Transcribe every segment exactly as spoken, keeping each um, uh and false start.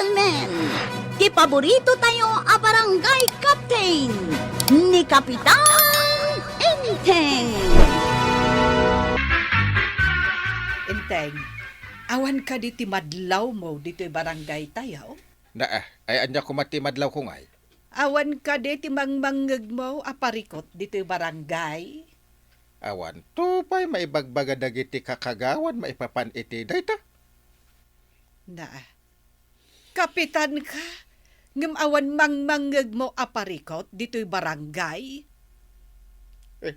Men, ti paborito tayo a barangay captain, ni Kapitan Enteng. Enteng, awan kadi ti madlawmo ditoy barangay tayo? Naa, ay ania koma ti madlawko ngay? Awan kadi ti mangmangngegmo a parikot ditoy barangay? Awanto pay maibagbaga dagiti kakagawan maipapan iti dayta. Naa. Kapitan ka, ngem awan mangmangngegmo a parikot ditoy barangay? Eh,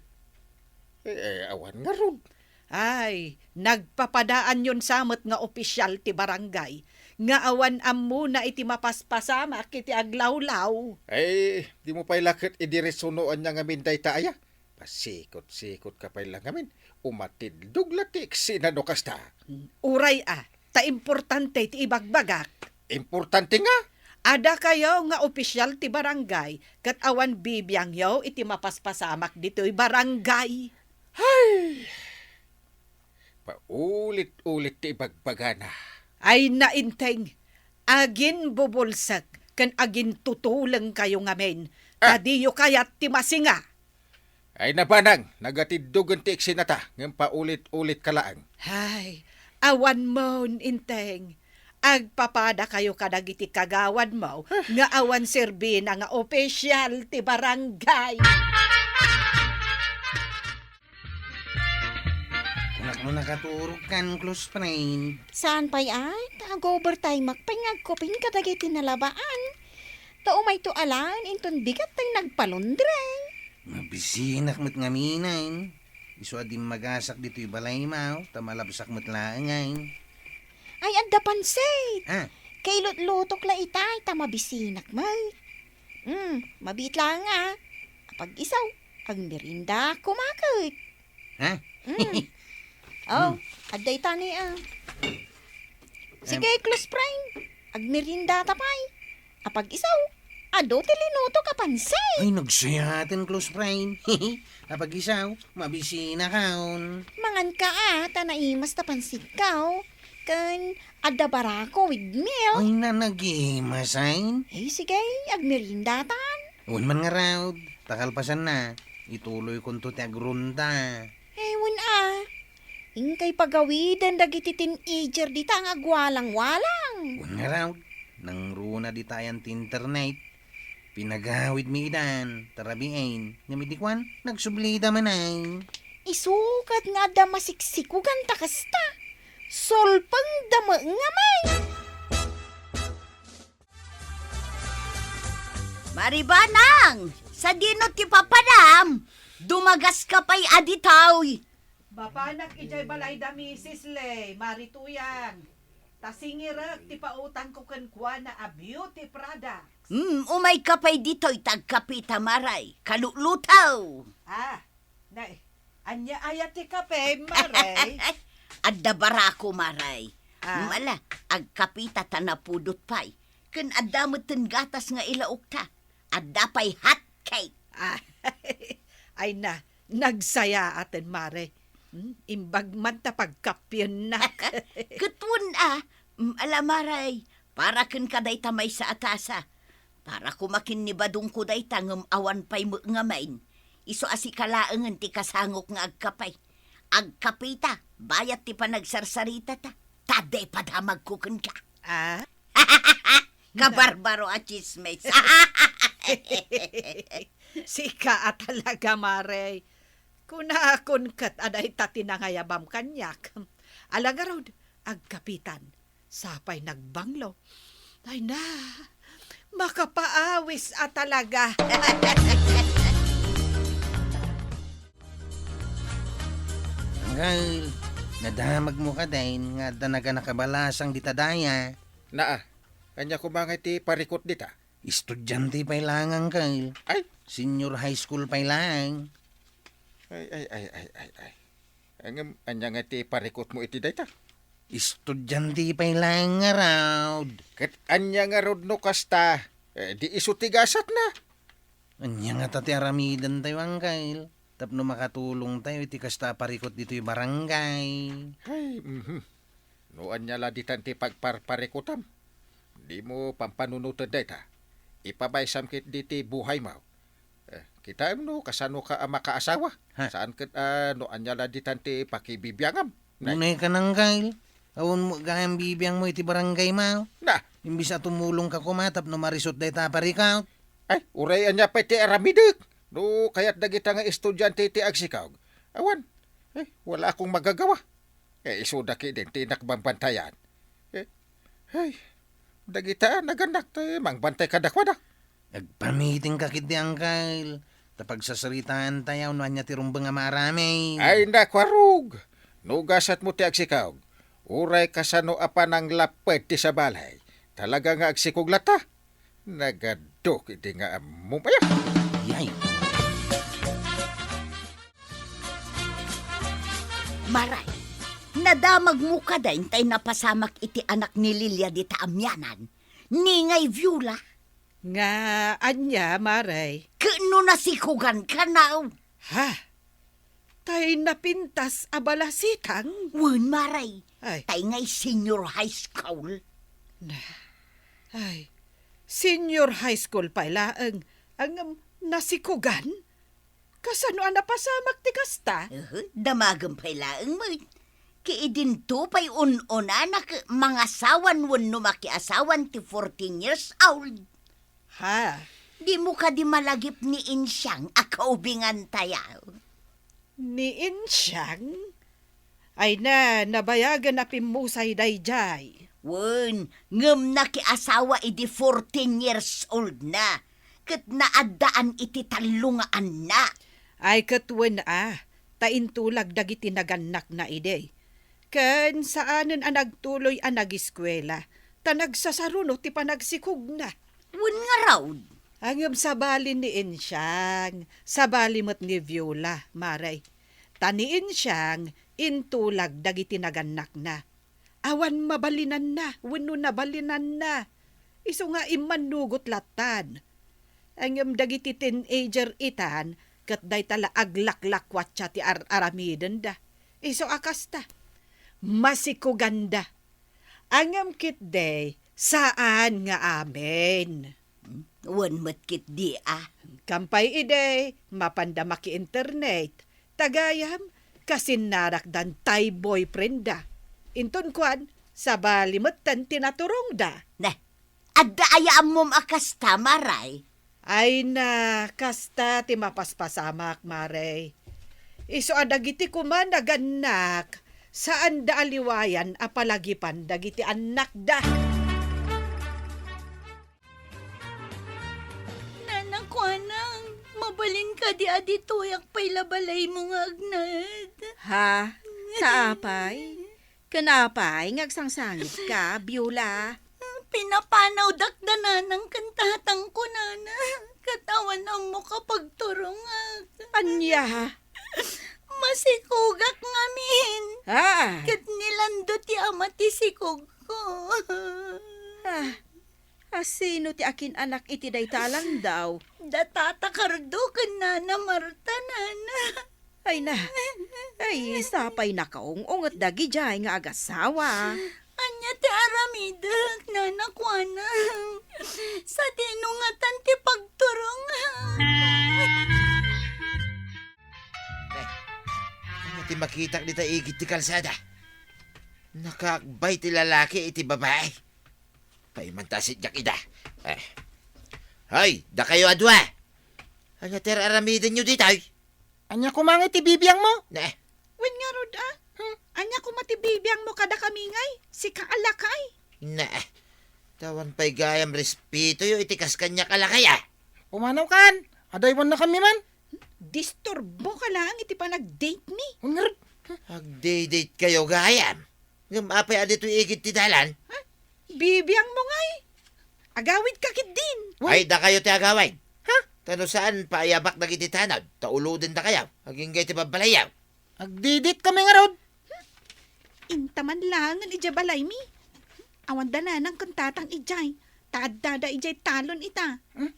eh, eh, awan ngarud. Ay, nagpapadaanyon sa met nga opisyal ti barangay, nga awan ammona iti mapaspasamak iti aglawlaw. Ay, dimo pay la ket idiretso no ania ngamin dayta aya? Pasikot-sikotka pay la ngamin. Umatiddog la ti eksena no kasta. Uray a, ta importante ti ibagbagak. Importante nga? Adda kayo nga opisyal ti barangay, ket awan bibiangyo iti mapaspasamak ditoy barangay. Hay! Paulit-ulit ti ibagbagana. Ay, nainteng, aginbubulsek ken agintutuleng kayo ngamin, ta Ah! diyo kayat ti masinga. Ay, nabanang, nagatiddogen ti eksenata, ngem paulit-ulitka laeng. Ay, awan mon, Inteng. Agpapada kayo kadagiti kagawad mo nga awan serbina nga opisyal ti barangay. Kunak no nakaturog kan, close friend. Saan pay ay? Ta ag-overtime-ak pay nga agkupin kadagiti nalabaan. Ta umayto alaen inton bigat tay nagpalundre. Mabisinak met ngamin ay. Isu a dimmagasak ditoy balay mo, ta malabsak met laeng ay. Ay, adda pansit! Ha? Kailutlutok la itay, ta mabisinak met. Hmm, mabiit laeng a. Apag-isu, agmerienda koma ket. Ha? Hmm. Oh, hmm. Adda itay ni, ah. Sige, em, close friend. Agmeriendata pay. Apag-isu, adu ti linutok a pansit. Ay, nagsayaten, close friend. Apag-isu, mabisinakon. Manganka a, ta naimas ta pansitka, oh. Ken adda barako with milk. Ay, na, nagimas ay. Eh, sige, agmeriendatan. Wen man ngarud, ta kalpasanna, ituloykonto ti agrunta. Eh, wen a. Inkay pagawiden dagiti teenager dita nga agwalang-walang. Wen ngarud, nangruna dita ayan ti internet. Pinagawidmi idan, ta rabiin, ngem idi kuan, nagsublida man ay. Isu ket nga adda masiksikugan ta kasta. Sulpengda met ngamin. Maribanang, sadino ti papadam? Dumagaska pay a ditoy. Mapanak idiay balay da Misis Ley, Mari Tuyang. Ta singirek ti pautangko kenkuana a beauty products. Hmm, umayka pay ditoy ta agkapita, Maray. Kaluluto. Ah, nay, ania aya ti kape, Maray? Adda barako, Maray. Ah? Hmm, ala, agkapita ta napudot pay. Ken adda metten gatas nga ilaokta. Adda pay hot cake. Ah, ay na, nagsayaaten, Mare. Hmm, imbag man ta pagkapiennak. Ket wen a, mm, ala, Maray, para kenka dayta maysa a tasa. Para koma ken ni badongko dayta ngem awan pay met ngamin. Isu a sika laengen ti kasangok nga agkape. Agkapita, bayat ti panagsarsaritata. Ta dayta padamagko kenka. Ah? Kabarbaro a tsismis. Sika a talaga, Mare. Kunakon ket a dayta ti nangayabam kaniak. Ala ngarud, agkapitan. Sapay nagbanglo. Ay na, makapaawis a talaga. Angkel, nadamagmo kadi nga adda naganakabalasang dita daya? Naa, ania koma ngay ti parikot dita? Estudiante pay laeng, Angkel. Ay! Senior high school pay laeng. Ay, ay, ay, ay, ay, ay. Ngem, ania nga ti parikotmo iti dayta? Estudiante pay laeng ngarud. Ket ania ngarud no kasta? Eh, di isu ti gasatna. Ania ngata ti aramidentayo, Angkel, tapno makatulongtayo iti kasta a parikot ditoy barangay? Ay, mhm. No ania la ditan ti pagparparikotam? Dimo pampanunoten dayta. Ipamaysam ketdi ti buhaymo. Eh, kitaem no kasano ka a makaasawa. Ha? Saan ket, ah, no ania la ditan ti pakibibiangam. Nay. Unay ka nang, Kyle. Awan mo gayam bibiangmo iti barangaymo. Na. Imbis a tumulongka koma tapno marisot dayta a parikut. Ay, uray ania pay ti aramidek. No kayat dagita nga estudiante ti agsikog. Awan. Eh, wala akong magagawa. Eh, isuda ketdin ti innak bambantayan. Eh, ay, dagita a nagannak ti mangbantay kadakuada. Agpamitingka ketdi, Uncle. Ta pagsasaritaantayo no ania ti rumbeng a maaramid. Ay, naku, arog. No gasatmo ti agsikog, uray kasano a pananglapped ti sabali, talaga nga agsikog latta. Nagadu ketdi nga ammom aya. Yay. Maray, nadamagmo kada intay napasamak iti anak ni Lilia dita amianan, ni ngay Viola? Nga ania, Maray? Ket no nasikogan kanaw? Ha? Tay napintas a balasitang? Wen, Maray. Ay. Tay ngay senior high school. Na, ay, senior high school pay laeng, ngem nasikogan? Kasano a napasamak ti kasta? Uhu, damagem pay laeng met. Ket idinto pay un-unana ket mangasawan wenno makiasawan ti fourteen years old. Ha? Dimo kadi malagip ni Insiang a kaubingantayo? Ni Insiang? Ay na, nabayagen a pimmusay daydiay. Wen, ngem nakiasawa idi fourteen years old na, ket naaddaan iti tallo nga annak. Ay ket wen a, ta intulag dagiti nagannakna idi. Ken saanen a nagtuloy a nagiskuela, ta nagsasaruno ti panagsikogna. Wen ngarud. Ngem sabali ni Insiang, sabali met ni Viola, Maray. Ta ni Insiang, intulag dagiti nagannakna. Awan mabalinanna wenno nabalinanna. Isu nga immannugot lattan. Ngem dagiti teenager itan, ket dayta la aglaklakkuatsa ti ar-aramidenda. Isu a kasta, masikoganda. Ngem ketdi, saan nga amin. Wen met ketdi a. Kampay idi, mapanda maki-internet. Ta gayam, kasinnarakdan tay boyfriendda. Inton kuan, sabali metten ti naturongda. Ne, adda aya ammom a kasta, Maray? Ay na, kasta ti mapaspasamak, Maray. Isu a dagiti koma nagannak, saanda a liwayan a palagipan dagiti annakda. Nana Kuanang, mabalin kadi a ditoyak pay la balaymo nga agnaed? Ha? Ta apay? Ken apay nga agsangsangitka, Biola? Pinapanawdak da nanang ken tatangko, nana. Ket awan ammok a pagturongak. Ania? Masikogak ngamin. Ah. Ket ni Lando ti ama ti sikogko. Ah. A sino ti akin-anak iti dayta a Lando? Da Tata Cardo ken Nana Marta, nana. Ay na. Ay, sapay nakaung-unget dagidiay nga agasawa. Ania ti aramidek, Nana Kuanang? Sadino ngatan ti pagturongak? Eh, ania ti makitak dita igid ti kalsada? Nakaakbay ti lalaki iti babai. Paimanta sitdiak ida. Eh. Hoy, dakayo a dua! Ania ti ar-aramidenyo ditoy? Ania koma nga iti bibiangmo? Ne. Wen ngarud, a? Hmm? Ania koma ti bibiangmo kadakami ngay? Sika a lakay? Ne. Tawan pay gayam respetoyo iti kas kaniak a lakay, a? Umanaw kan, adaywannakami man. Disturboka laeng iti panag-date mi. Wen ngarud. Agdiditkayo gayam. Ngem apay a ditoy igid ti dalan? Ha? Bibiangmo ngay? Agawidka ketdin. Ay, dakayo ti agawid. Ha? Ta no saan, paayabak dagiti tanod, ta ulodendakayo. Agingga iti babbalayyo. Agdiditkami ngarud. Inta man laengen idiay balaymi. Awan da nanang ken tatang idiay. Ta addada idiay talon ita. Hmm?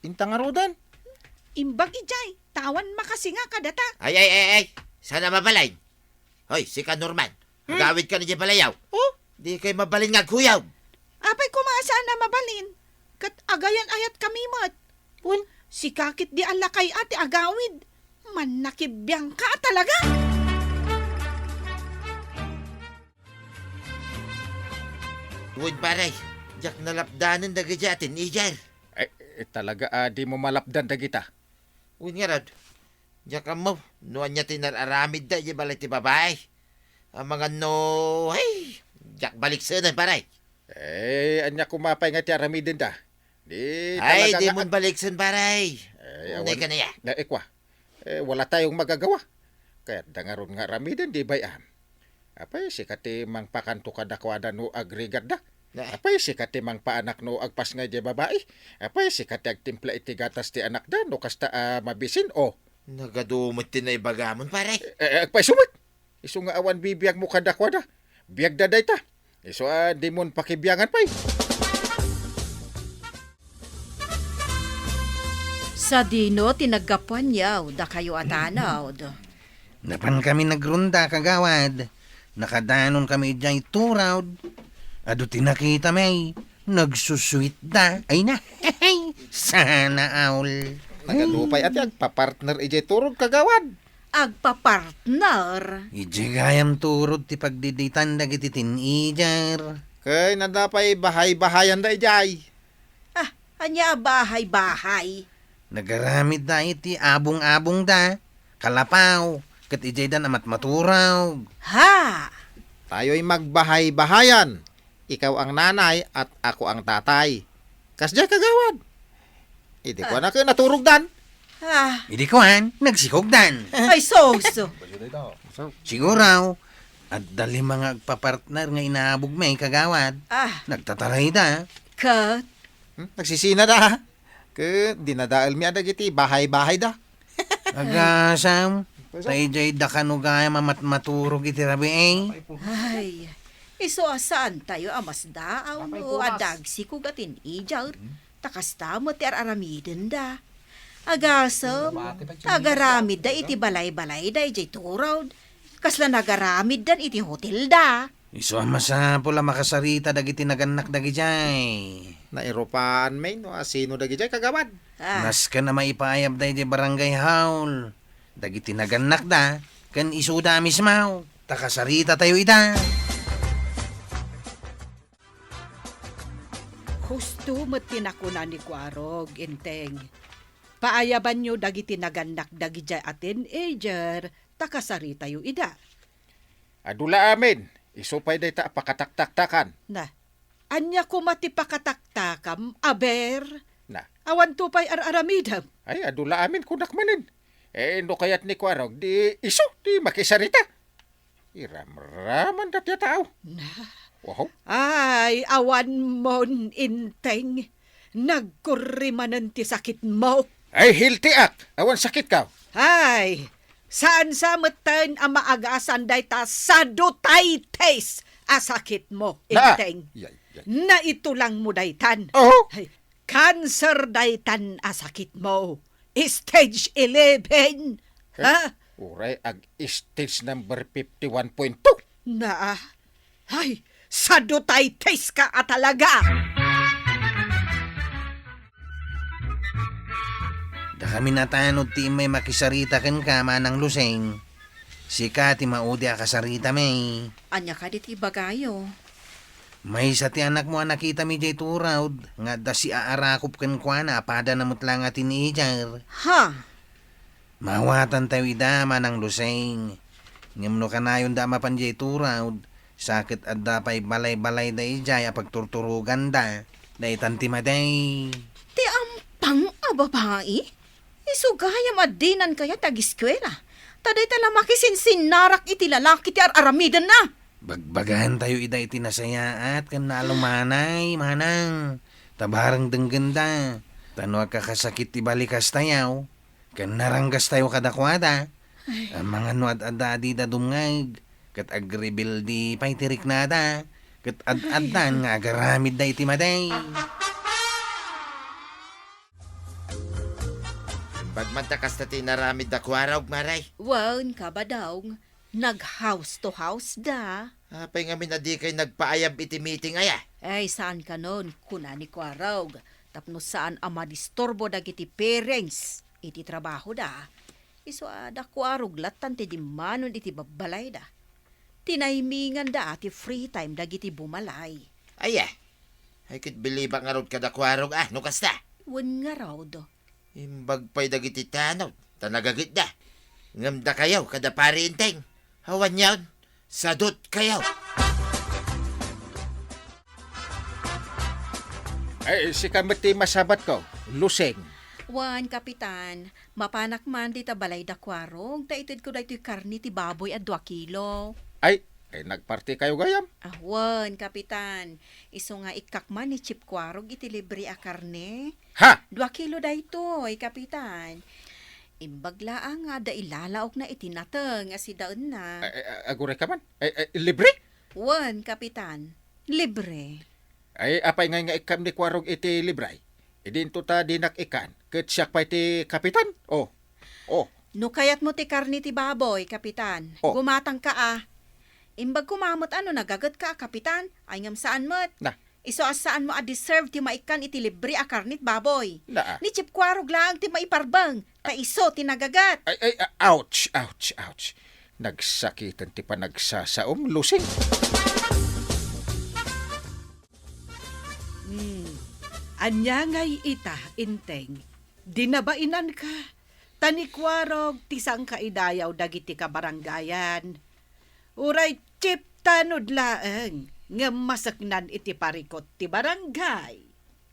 Inta ngaruden. Imbag idiay. Ta awan makasinga kadata. Ay, ay, ay, ay. Saan a mabalin? Hoy, sika Norman. Hmm? Agawidka idiay balayyo. Oh? Dikay mabalin nga agkuyog. Apay koma a na mabalin, ket agayan-ayatkami met. Wen, sika ketdi a lakay a ti agawid. Mannakibiangka a talaga! Wen, pare, diak nalapdanen dagiti a teenager. Ay, eh, talaga a dimo malapdan dagita. Wen ngarud, diak ammo no ania ti inar-aramidda idiay balay ti babai. Amangan no, ay, diak baliksenan, pare. Eh, ania koma pay nga ti aramidenda? Di Ay, talaga di nga mon baliksen, pare. Eh, Unay awan ka na ya. Na, eh, kwa. Eh, wala tayong magagawa. Kayatda ngarud nga aramiden, di bay, ah? Apay, sika ti mangpakanto kadakuada no agrigatda? Na. Apay, sika ti mangpaanak no agpasngay diay babai? Apay, sika ti agtimpla iti gatas ti anakda no kasta a mabisin, o? Nagadu met ti naibagamon, pare. Eh, eh, agpayso met. Isu nga awan bibiagmo kadakuada. Biagda dayta. Isu a dimon pakibiangan pay. Sadino ti naggapuan yaw, dakayo a tanod? Napankami nagrunda, kagawad. Nakadanonkami idiay Turod. Adu ti nakitami. Nagsusuitda. Ay na. Sana all. Nagadu pay a ti agpapartner idiay Turod, kagawad. Agpapartner? Idiay gayam Turod ti pagdiditan dagiti teenager. Ket adda pay bahay-bahayanda idiay. Ah, ania a bahay-bahay? Nagaramidda iti abong-abongda, kalapaw, ket idiaydan a matmaturog. Ha! Tayoy magbahay-bahayan. Ikaw ang nanay at ako ang tatay. Kasdiay, kagawad. Idi Ah. kuan a ket naturogdan. Ah. Idi kuan, nagsikogdan. Ay, sus! Siguro, adda lima nga agpapartner nga inabogmi, kagawad. Ah. Nagtatarayda. Ket? Hmm? Nagsisinada. Ket dinadaelmi a dagiti bahay-bahayda. Agasam, ta idiay da kano gayam a matmaturog iti rabii. Ay, isu a saantayo a masdaaw no adda agsikog a teenager, ta kasta met ti ar-aramidenda. Agasem, ta agaramidda iti balay-balayda idiay Turod. Kasla nagaramiddan iti hotelda. Isu a masapul a makasarita dagiti nagannak dagidiay. Nairupaanmi no asino dagidiay, kagawad. Ah. Nasken a maipaayabda idiay barangay hall dagiti nagannakda ken isuda a mismo, ta kasaritatayo ida. Husto met ti nakuna ni Kuarog, Enteng. Paayabanyo dagiti nagannak dagidiay a teenager, ta kasaritayo ida. Adu la amin, isu pay dayta a pakataktaktakan. Na, ania koma ti pakataktakam, aber? Na. Awanto pay ar-aramidem? Ay, adu la amin kunak manen. Eh, no kayat ni Kuarog, di isu ti makisarita. Iramramanda ti a tao. Na. Wow. Ay, awan mon, Enteng. Nagkurri manen ti sakitmo. Ay, hiltiak! Awan sakitko. Ay, saan sa metten a maagasan dayta sadotitis a sakitmo, Na. Enteng. Yay, yay. Naitulangmo daytan. Oh. Ay, cancer daytan a sakitmo. Stage eleven. Eh, Ha? Uray ag-stage number fifty-one point two. Naa. Ay, sadotitis ka a talaga! Dakami natanod ti immay makisarita kenka, Manang Luseng. Sika ti maudi a kasaritami. Ania kadi ti ibagayo? Maysa ti anakmo a nakitami diay Turod, nga adda siaarakop kenkuana a padana met la nga teenager. Ha? Maawatantayo ida, Manang Luseng. Ngem no kanayonda a mapan diay Turod, sa ket adda pay balay-balayda idiay a pagturturoganda, daytan ti madi. Ti ampang a babai? Isu gayam a dinan kayat ti agiskuela. Ta dayta la makisinsinnarak iti lalaki ti ar-aramidenna. Bagbagantayo ida iti nasayaat ken naalumanay, Manang. Ta bareng denggenda. Ta no agkakasakit ti balikastayo, ken naranggastayo kadakuada, Ay. Amangan no ad-adda a dida dumngeg, ket agrebelde pay ti riknada, ket ad-addan nga agaramidda iti madi. Imbag man ta kasta ti inaramidda Kuarog, Maray. Wen, Kabadong, nag-house to house da. Apay ngamin a dikay nagpaayab iti meeting aya? Ay, saan kanon, kuna ni Kuarog, tapno saan a madisturbo dagiti parents iti trabahoda. Isu a da Kuarog lattan ti dimmanon iti babbalayda. Tinaymingan da ti free time dagiti bumalay. Aya, ay ket bilibak ngarud kada Kuarog a no kasta. Wen ngarud. Imbag pay dagiti tanod, ta nagagitda. Ngem dakayo kada Pari Enteng, awan yaon, sadutkayo. Ay, sika met ti masabatko, Lusing. Wen, Kapitan, mapanak man dita balay da Kuarog, ta itedko daytoy karne ti baboy a dua kilo. Ay, ay, nagpartikayo gayam? Ah, wen, Kapitan. Isu nga ikkak man ni Chief Kuarog iti libre a karne. Ha? Dua kilo daytoy, Kapitan. Imbag laang nga adda ilalaokna iti nateng a sidaenna. Ay, ay, ay, aguray ka man? Ay, ay, libre? Wen, Kapitan. Libre. Ay, apay ngay nga ikkam ni Kuarog iti libre? Idinto ta dinak ikkan, ket siak pay ti kapitan? Oh. Oh. No kayatmo ti karne ti baboy, Kapitan, Oh. gumatangka a. Imbag koma met a no nagagetka a kapitan, ay ngem saan met. Na. Isu a saanmo a deserve ti maikkan iti libre a karne ti baboy. Na. Ni Chief Kuarog laeng ti maiparbeng, ta isu ti nagaget. Ay, ay, a-, ouch, ouch, ouch. Nagsakiten ti panagsasaom, Lusing. Hmm. Ania ngay ita, Enteng? Di nabainanka? Ta ni Kuarog ti sangkaidayaw dagiti kabarangayan. Uray chief tanod laeng, ngem maseknan iti parikut ti barangay.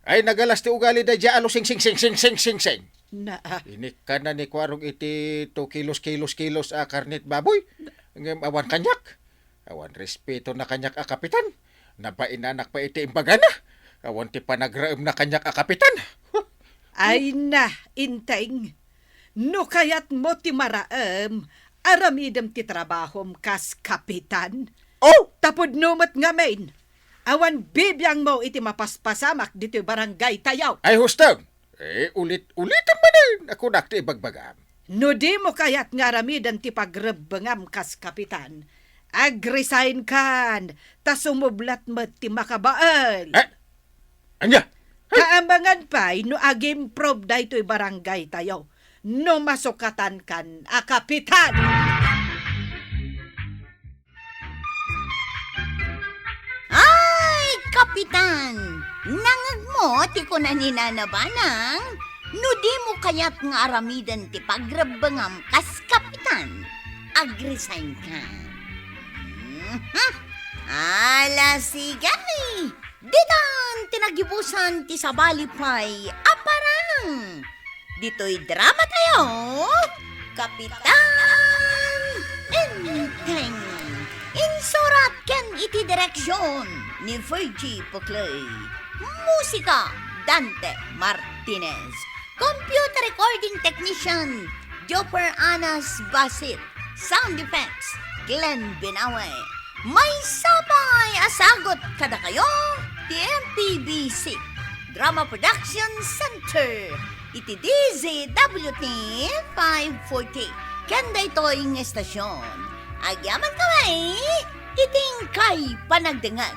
Ay, nagalas ti ugali daydiay a Lusing, sing, sing, sing, sing, sing, sing. Na, ah. Inikkanna ni Kuarog iti two kilos, kilos, kilos a karne ti baboy. Ngem awan kaniak. Awan respetona kaniak a kapitan. Nabainanak pay iti imbagana. Awan ti panagraemna kaniak a kapitan. Ay na, Enteng. No kayatmo ti maraem, aramidem ti trabahom kas kapitan. Oh! Ta pudno met ngamin, awan bibiangmo iti mapaspasamak ditoy barangay tayo. Ay, husto! Eh, ulit-ulitem manen a kunak ti ibagbagam. No dimo kayat nga aramiden ti pagrebbengam kas kapitan, agresign kan, ta sumublat met ti makabael. Eh? Ania? Kaamangan pay no ag-improve daytoy barangay tayo, no masukatan kan a kapitan. Ay, Kapitan! Nangngegmo ti kuna ni Nana Banang, no dimo kayat nga aramiden ti pagrebbengam kas kapitan, agresign ka. Mhm. Ala, sige! Ditan ti nagibusan ti sabali pay a parang. Ditoy drama tayo, Kapitan Enteng. Insurat ken iti direksyon ni Virgie Puclay. Musika, Dante Martinez. Computer recording technician, Jopper Anas Basit. Sound effects, Glenn Binawe. Maysa pay a sagut kadakayo ti M P B C Drama Production Center iti D Z W T five forty ken daytoy nga estasyon. Agyamankami iti inkay panagdengngeg.